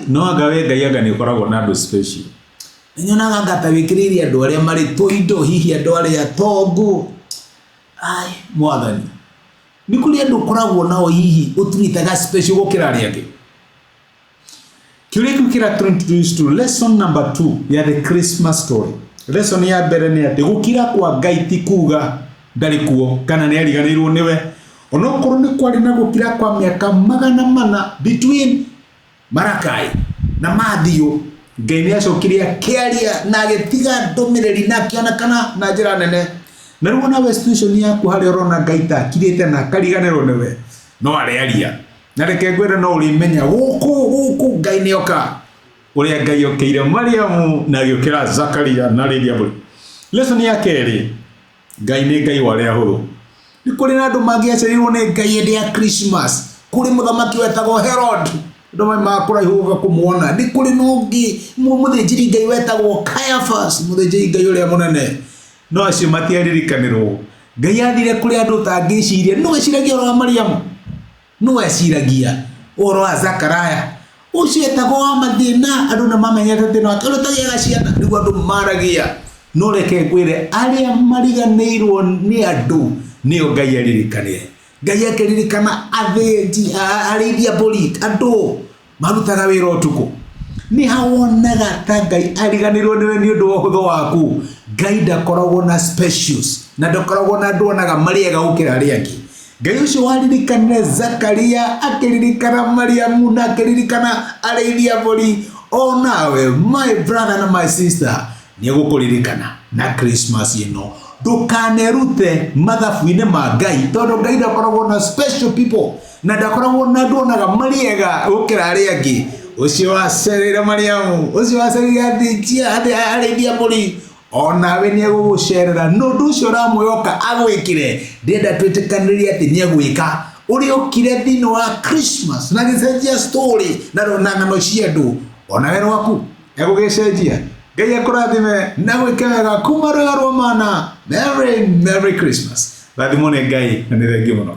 No anga we Ngai anga nĩ ũkoragwo na andũ special. Nyonaga anga ta wĩkĩrĩire andũ arĩa marĩ tũindo, hihi andũ arĩa atongu. Ai, Mwathani. Nĩ kũrĩ andũ ũkoragwo nao hihi ũtwitaga special gũkĩra arĩa angĩ. Kĩũria kĩu kĩra introduce to lesson number 2 ya the Christmas story. Lesson ya mbere nĩ atĩ gũkira kwa Ngai ti kuga ndarĩ kuo kana nĩ ariganĩirwo nĩwe. Onokorwo nĩ kwarĩ na gũkira kwa mĩaka 400 between Marakai na Matthew, Ngai nĩ acokire akĩaria na agĩtiga ndũmĩrĩri na akĩonekana na njĩra nene. Na rĩu onawe situation yaku harĩa ũrona Ngai ta akirĩte na akariganĩrwo nĩwe, no arearia. Na reke ngwĩre no ũrĩmenya gũkũ gũkũ Ngai nĩ oka. Ũrĩa Ngai okĩire Mariamu na agĩũkĩra Zakaria na arĩithia mbũri. Lesson ya kerĩ, Ngai nĩ Ngai wa arĩa ahũthũ. Nĩ kũrĩ na andũ mangĩacereirwo nĩ Ngai hĩndĩ ya Christmas. Kũrĩ mũthamaki wetagwo Herod. Andũ maimaga kũraihu gũka kũmuona. Nĩ kũrĩ na ũngĩ mũthĩnjĩri Ngai wetagwo Caiaphas, mũthĩnjĩri Ngai ũrĩa mũnene. No acio matiaririkanĩrwo. Ngai athire kũrĩ andũ ũtangĩciria. Nũ weciragia ũhoro wa Mariamu? Nũ weciragia ũhoro wa Zakaraya? Ũcio etagwo wa mathĩna, andũ nĩ mamenyete thĩna wake, ũrĩa ũtagĩaga ciana, nĩguo andũ maragia. No reke ngwĩre, arĩa mariganĩirwo nĩ andũ nĩo Ngai aririkanire. Ngai akĩririkana athĩnji, arĩithia mbũri, andũ marutaga wĩra ũtukũ. Nĩ ha wonaga ta Ngai ariganĩirwo nĩwe nĩ ũndũ wa ũhũthũ waku? Ngai ndakoragwo na specials, na ndakoragwo na andũ onaga marĩ ega gũkĩra arĩa angĩ. Ngai ũcio waririkanire Zakaria, akĩririkana Mariamu, na akĩririkana arĩithia mbũri, o nawe my brother na my sister nĩ egũkũririkana na Christmas ĩno. Ndũkanerute mathabu-inĩ ma Ngai, tondũ Ngai ndakoragwo na special people na ndakoragwo na andũ onaga marĩ ega gũkĩra arĩa angĩ. Ũcio wacereire Mariamu, ũcio wacereire athĩnjia, arĩithia mbũri, o nawe nĩ egũgũcerera. Na ũndũ ũcio ũramwĩhoka agwĩkĩre, ndĩrenda twĩtĩkanĩrie atĩ nĩ egwĩka. Ũrĩa okire thĩinĩ wa Christmas na agĩcenjia story na ng'ano cia andũ, o nawe rwaku egũgĩcenjia. Ngai akũrathime na gwĩke wega kuma rwĩga rwa mana. Merry Merry Christmas. Rathimwo nĩ Ngai na nĩ thengiũ mũno.